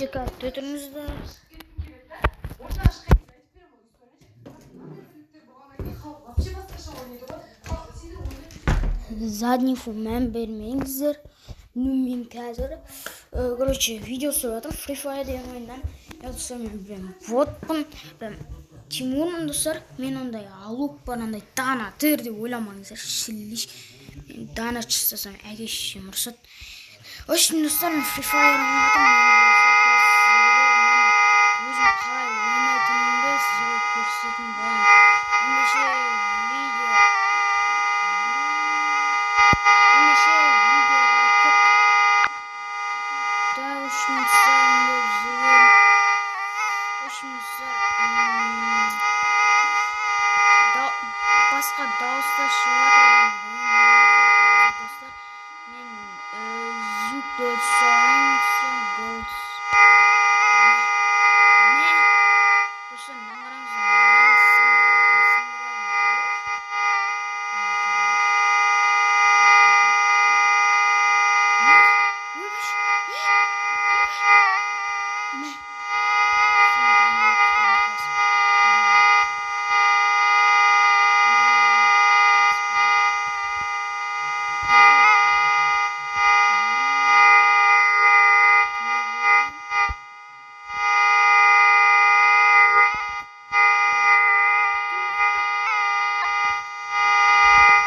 Күте тұрыңыздар. Ортаға шыққан кезде айтып беремін ол историяны. Мынандай болғаннан кейін халық вообще басқаша ойлайды ғой. Халық сені ойлайды. Задний фон мән бермеңіздер. Ну, мен қазір, короче, видео түсіріп жатырмын Free Fire деген ойыннан. Я, достар, мен прям ботпын, прям Тимурмын, достар. Мен ондай алуп бар, андай донатер деп ойламаңыздар. Шіллиш. Мен донат жасасам, әке шешем ұрсады. В общем, достар, мен Free Fire ойнап жатырмын. Өзім қалай ойнайтынымды сіздерге көрсететін боламын. Ендеше видеоға кеттік. Да, в общем, достар, енді бізге, в общем, достар, басқа дауыстар шығып жатыр, достар. Мен звукты өшіріп салайын, голос. Мә, достар, мынаны қараңыздар, мынаны сындырып, сындырып.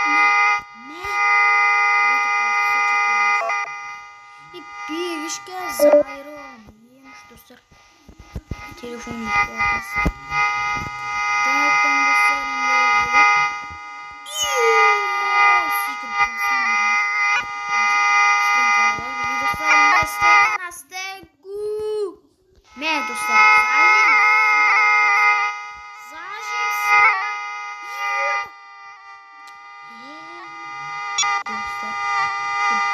Ойбай, мә. И бегішке зайрон еміш, достар. Телефонның қуатасы. Так, там, достар, енді секіріп басам. Достар, енді стенку. Мә, достар, зажим. Зажим. Достар,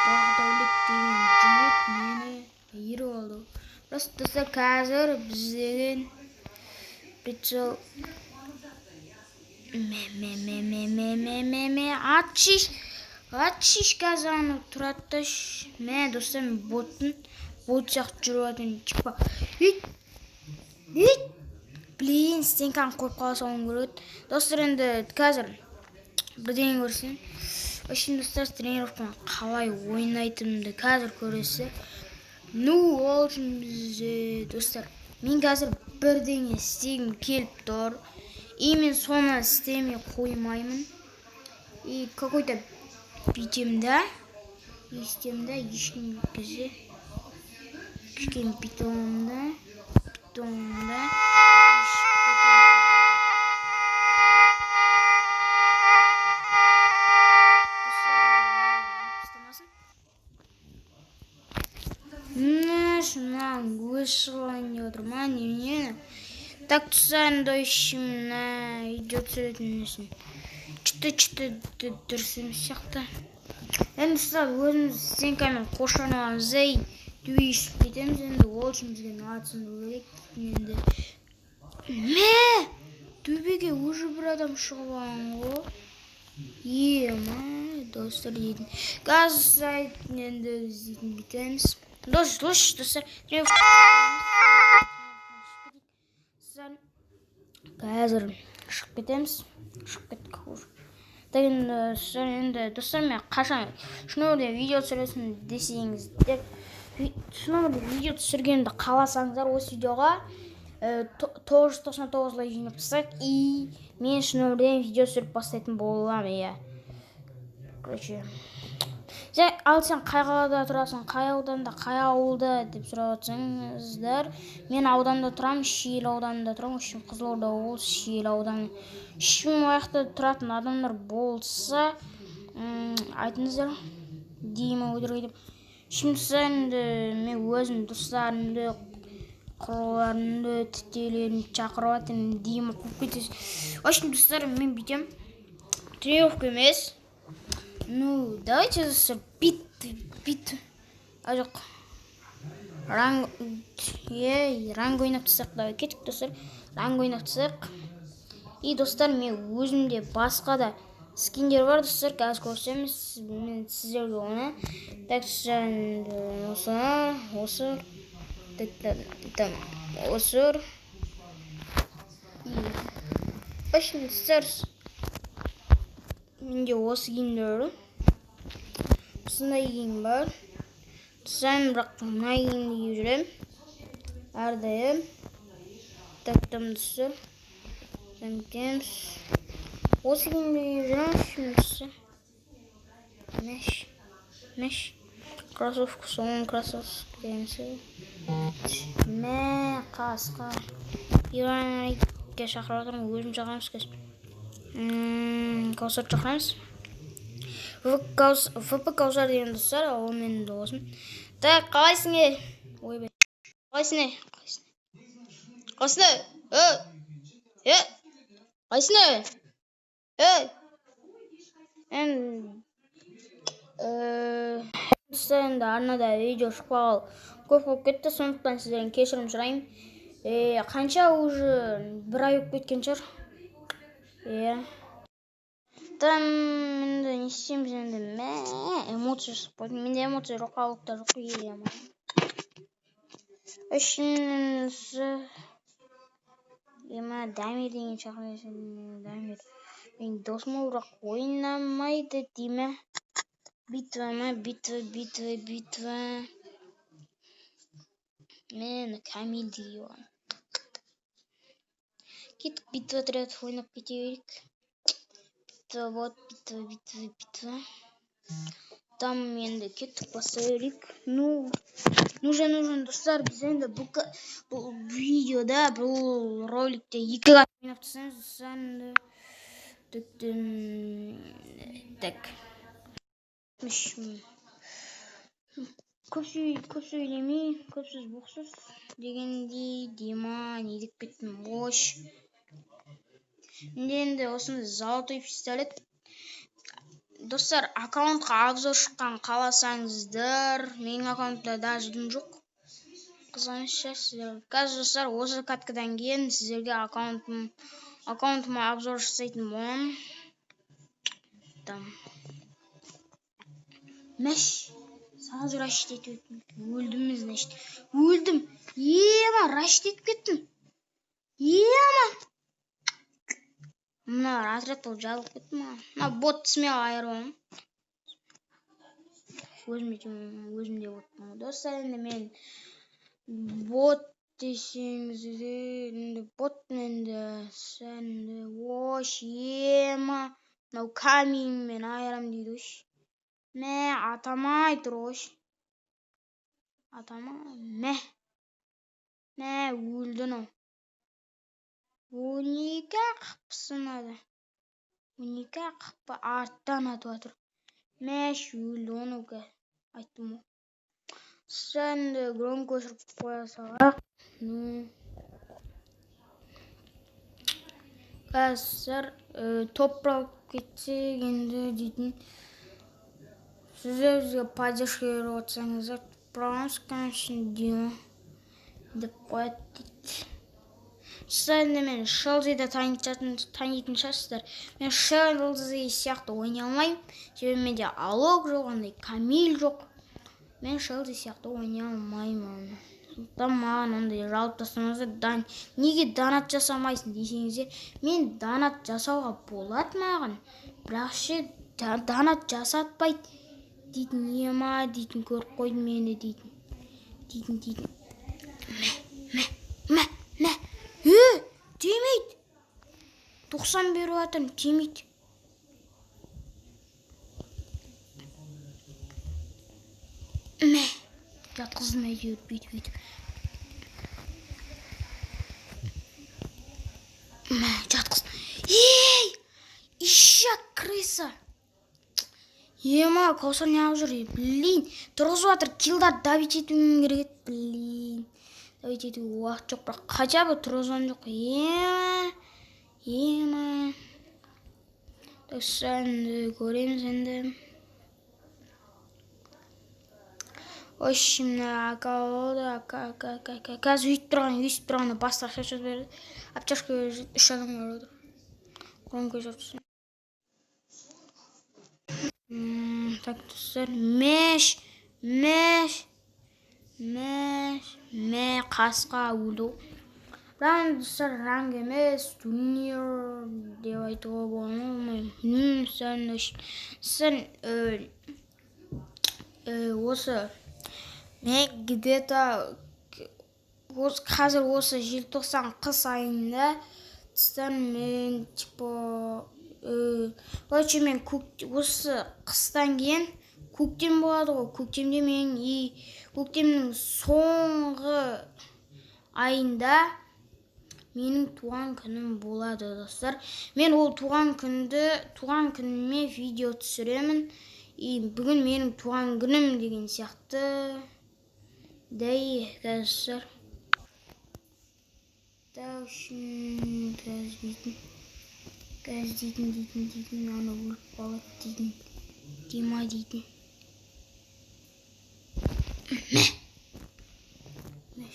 Бағдәулет деген жігіт мені айырып алды. Просто, достар, қазір біз деген прицел. Мә, мә, мә, мә, мә, мә, мә, мә, атшиш, атшиш, қазір анау тұрады да. Мә, достар, мен боттың, бот сияқты жүріп жатырмын, типа. Ит, ит, блин, стенканы қойып қала салуым керек еді. Достар, енді қазір бірдеңе көрсем. В общем, достар, тренировканы қалай ойнайтынымды қазір көресіздер. Ну, ол үшін бізде, достар, мен қазір бірдеңе істегім келіп тұр. И мен соны істемей қоймаймын. И какой-то бүйтемін да, істеймін да, ешкім кезде кішкене бүйтіп аламын да, бүйтіп аламын да. И шығып кетемін. Достар, мына шыннан өз шығып алайын деп отыр ма, немене? Так, достар, енді, в общем, мына видео түсіретін несін чё-то дұрыс емес сияқты. Енді, достар, өзіміз стенкамен қоршанып аламыз да, и төбеге шығып кетеміз. Енді ол үшін бізге мына түсіндіру керек. Енді мә, төбеге уже бір адам шығып алған ғой. Ема, достар, дейтін қазір енді біз дейтін бүйтеміз. Достар, достар, қазір шығып кетеміз, шығып кеттік уже. Так, енді, достар, енді, достар, мен қашан шын өмірде видео түсіресің десеңіздер, шын өмірде видео түсіргенімді қаласаңыздар, осы видеоға 999 лайк жинап тастайық, и мен шын өмірден видео түсіріп бастайтын боламын, иә. Короче, сен, ал сен қай қалада тұрасың, қай ауданда, қай ауылда деп сұрап жатсаңыздар, мен ауданда тұрамын, Шиелі ауданында тұрамын. В общем, Қызылорда облысы, Шиелі ауданы. Ешкім ол жақта тұратын адамдар болса, айтыңыздар, деймін өтірік айтып. Şimdi енді мен өзім достарымды, құрбыларымды, тітелерімді шақырып жатырмын, деймін, қуып кетесіз. В общем, достар, мен бүйтемін. Тренировка емес. Ну, давайте, достар, бит, бит. А, жоқ. Ранг, ей, ранг ойнап тастайық, давай, кеттік, достар. Ранг ойнап тастайық. И, достар, мен өзімде басқа да скиндер бар, достар, қазір көрсетеміз мен сіздерге оны. Так, енді осы. Там осы. В общем, достар, менде осы киімдер бар. Осындай киім бар. Достар, бірақ мына киімді киіп жүремін әрдайым. Так, там, достар, там осы киімді киіп жүремін, достар. Мәш, мәш. Кроссовка, соның кроссовка деген сөз. Мә, қасқа. Иранға шақырып жатырмын, өзім шақырамыз қазір. Каусар шақырамыз. ВП Каусар деген достар, ол менің досым. Так, қалайсың, е? Ойбай. Қалайсың, е? Қалайсың? Қалайсың, е? Е? Қалайсың, е? Ей! Енді достар, енді арнада видео шықпағалы көп болып кетті, сондықтан сіздерден кешірім сұраймын. Қанша уже бір ай болып кеткен шығар. Иә. Там енді не істейміз енді? Мә, эмоция жасап қойдым. Менде эмоция жоқ, қалыпта жоқ ема. Үшіншісі ема Дамир деген шақырайын. Дамир менің досым ол, бірақ ойнамайды дейме. Битва ма, битва, битва, битва. Мен Камил деген оған. Кеттік, битва отряд ойнап кете берейік. Битва вот, битва, битва, битва. Там енді кеттік, бастай берейік. Ну, нужен, нужен, достар, біз енді бұл видеода, бұл роликте екі ойнап тастаймыз, достар, енді. Так. Көп сөйлемей, көп сөз боқ сөз дегендей, Дима, не деп кеттім, ош. Менде енді осындай золотой пистолет. Достар, аккаунтқа обзор шыққан қаласаңыздар, менің аккаунтымда даже дым жоқ. Қызғаныш сіздер. Қазір, достар, осы каткадан кейін сіздерге аккаунтыма обзор жасайтын боламын. Там. Мәш. Сразу рашить етіп өлдім, значит. Өлдім. Ема, рашить етіп кеттім. Ема. Мына отряд болып жазылып кетті маған. Мына бот смело айырып. Өзім де ботпын. Достар, енді мен бот десеңіз де, енді бот енді сәнді. Ош, ема. Мынау каменмен айырам дейді ош. Мә, атамай тұр ош. Атама, мә. Мә, өлді мынау. 12 қыпсынады. 12 қыпы арттан атып жатыр. Мәш, өлді оны айттым ғой. Сәнді громко өшіріп қоя салайық. Қазір топ алып кетсек енді дейтін. Сіздер бізге поддержка беріп отырсаңыздар, тұрамыз, конечно, Дима деп қояды дейді. Сіздер енді мен Шелзиді танитын шығарсыздар. Мен Шелзи сияқты ойнай алмаймын. Себебі менде Алок жоқ, андай Камиль жоқ. Мен Шелзи сияқты ойнай алмаймын. Сондықтан маған ондай жалып тастамаңыздар. Неге донат жасамайсың десеңіздер, мен донат жасауға болады маған. Бірақ ше донат жасатпайды дейтін, ема дейтін, көріп қойдым мені дейтін. Дейтін, дейтін. Мә, мә, мә, мә. Е, тимейді. 90 беріп жатырмын, тимейді. Мә, жатқыздым әйтеуір бүйтіп бүйтіп. Мә, жатқыздым. Ей, ишак крыса. Ема, Каусар неғып жүр? Блин, тұрғызып жатыр. Килдарды добить етуім керек еді. Блин, добить етуге уақыт жоқ, бірақ хотя бы тұрғызған жоқ. Ема, ема. Достар, енді көреміз енді. В общем, мына ака болды, ака, ака, ака, ака. Қазір өйтіп тұрған, өйстіп тұрғанда басты ақша жазып берді. Обтяжка үш адам көріп отыр. Громко жазып тұрсын. Так, достар, мәш, мәш, Мә, қасқа өлді. Бірақ енді достар, ранг емес, турнир деп айтуға болмайды. Сен осы мен где-то қазір осы желтоқсан қыс айында достар мен типа короче мен осы қыстан кейін көктем болады ғой. Көктемде мен и көктемнің соңғы айында менің туған күнім болады достар. Мен ол туған күніме видео түсіремін. И бүгін менің туған күнім деген сияқты. Дәй, қазір. Так, қазір дейтін, ана өліп қалады дейтін, Дима дейтін. Мә. Мә.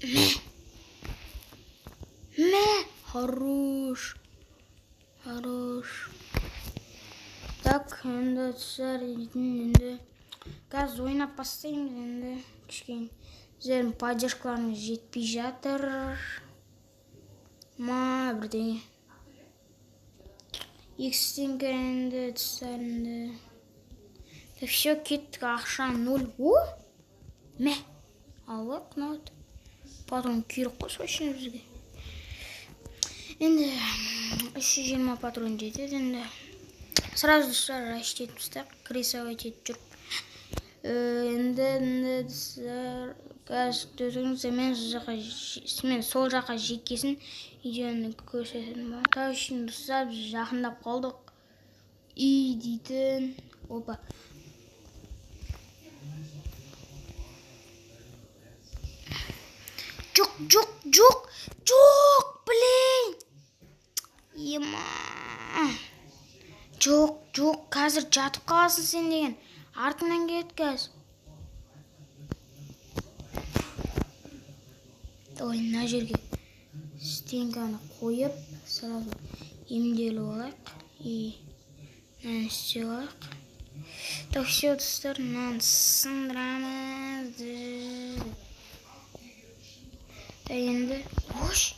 Мә. Мә. Хорош. Хорош. Так, енді достар дейтін, енді қазір ойнап бастаймыз енді. Кішкене сіздердің поддержкаларыңыз жетпей жатыр ма бірдеңе. Екі стенка енді достар енді. Так, все, кеттік, ақша 0. О! Мә. Аллах, ұнады. Патрон керек қой срочно бізге. Енді 320 патрон жетеді енді. Сразу достар раш етіп тастайық, рисовать етіп жүріп. Енді достар қазір мен сол жаққа жеткесін видеоны көрсететін боламын. Так, үшін достар біз жақындап қалдық. И дейтін. Опа. Жоқ, жоқ, жоқ, жоқ, блин. Ема. Жоқ, жоқ, қазір жатып қаласың сен деген. Артыңнан келеді қазір. Ой, мына жерге стенканы қойып, сразу емделіп алайық. И мынаны істеп алайық. Так, все, достар, мынаны сындырамыз. Так, енді, ош,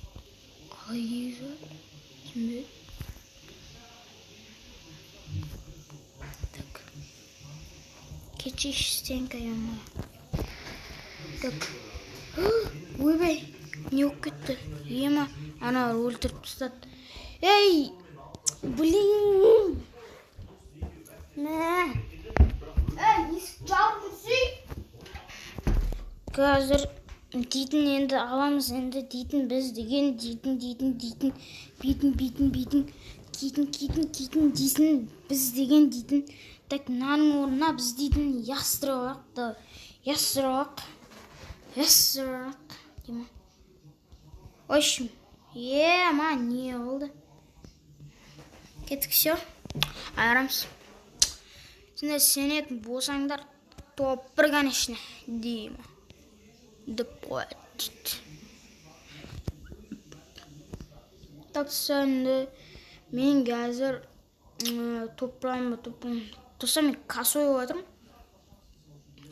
қалай кигізіп алды? Түсінбедім. Так, кетші стенка, ема. Так, ойбай, не болып кетті? Ема, аналар өлтіріп тастады. Ей, блин. Мә. Ей, есік жауып жүрсей. Қазір дейтін енді аламыз енді дейтін біз деген дейтін, дейтін, дейтін, бейтін, бейтін, бейтін, кейтін, кейтін, кейтін дейсін біз деген дейтін. Так, мынаның орнына біз дейтін ястырып алайық. Ястырып алайық. Деймін. В общем, ема, не болды? Кеттік, все. Айырамыз. Сендер сенетін болсаңдар, топ бір, конечно, деймін. Деп қояды дейді. Так, енді мен қазір топырағым ба, топырағым. Достар, мен косой болып жатырмын.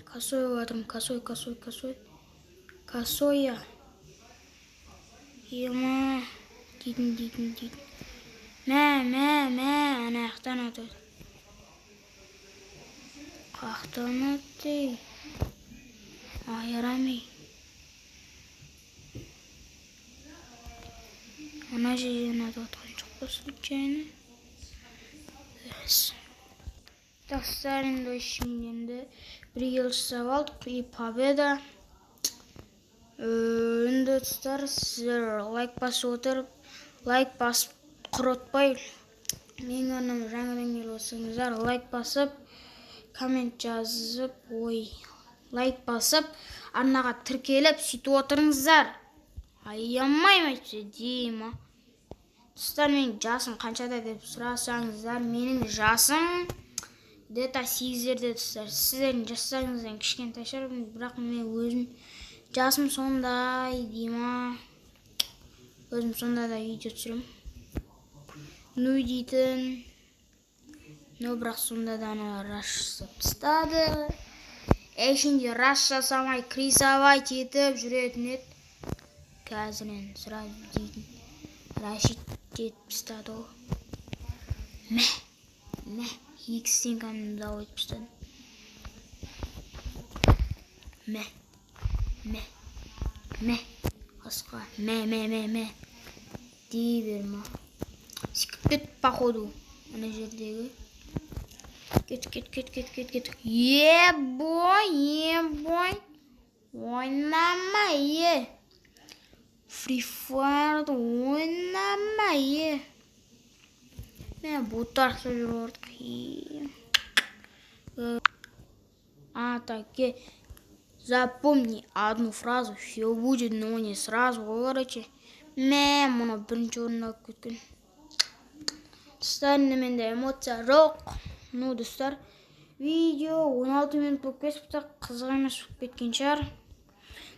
Косой болып жатырмын, косой, косой, косой. Косоя. Ема, дейтін, дейтін, дейтін. Мә, мә, мә, ана жақтан атады. Қаяқтан атты? Айырамай. Ана жерден атып атқан жоқ па случайно? Так, достар, енді енді бір ел жасап алдық и победа. Енді достар, сіздер лайк басып отырып, лайк басып құрытпай, менің арнама жаңадан келіп отырсаңыздар, лайк басып, коммент жазып, ой, лайк басып, арнаға тіркеліп, сөйтіп отырыңыздар. Аямаймын әйтпесе деймін. Достар, менің жасым қаншада деп сұрасаңыздар, менің жасым где-то 8-лерде достар. Сіздердің жастарыңыздан кішкентай шығармын, бірақ мен өзім жасым сондай деймін. Өзім сондай да видео түсіремін. Ну дейтін. Но бірақ сонда да аналар раш жасап тастады. Әшейінде раш жасамай, крысовать етіп жүретін еді. Қазір енді сразу дейтін рашить етіп тастады ғой. Мә, мә, екі стенканы да өтіп тастадым. Мә, мә, мә, қасқа, мә, мә, мә, мә дей бер ма. Секіріп кет, походу, ана жердегі. Кет, кет, кет, кет, кет, кет. Ебой, ебой. Ойнама, е. Фри Фаерды ойнама, е. Мә, боттар ұқсап жүріп артық. А, так, е. Запомни одну фразу: все будет, но не сразу. Короче, мә, мұны бірінші орын алып кеткен. Достар, енді менде эмоция жоқ. Ну, достар, видео 16 минут болып кетіпті, қызық емес болып кеткен шығар.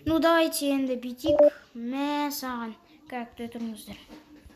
Ну, давайте енді бүйтейік. Мә саған, как тұрыңыздар.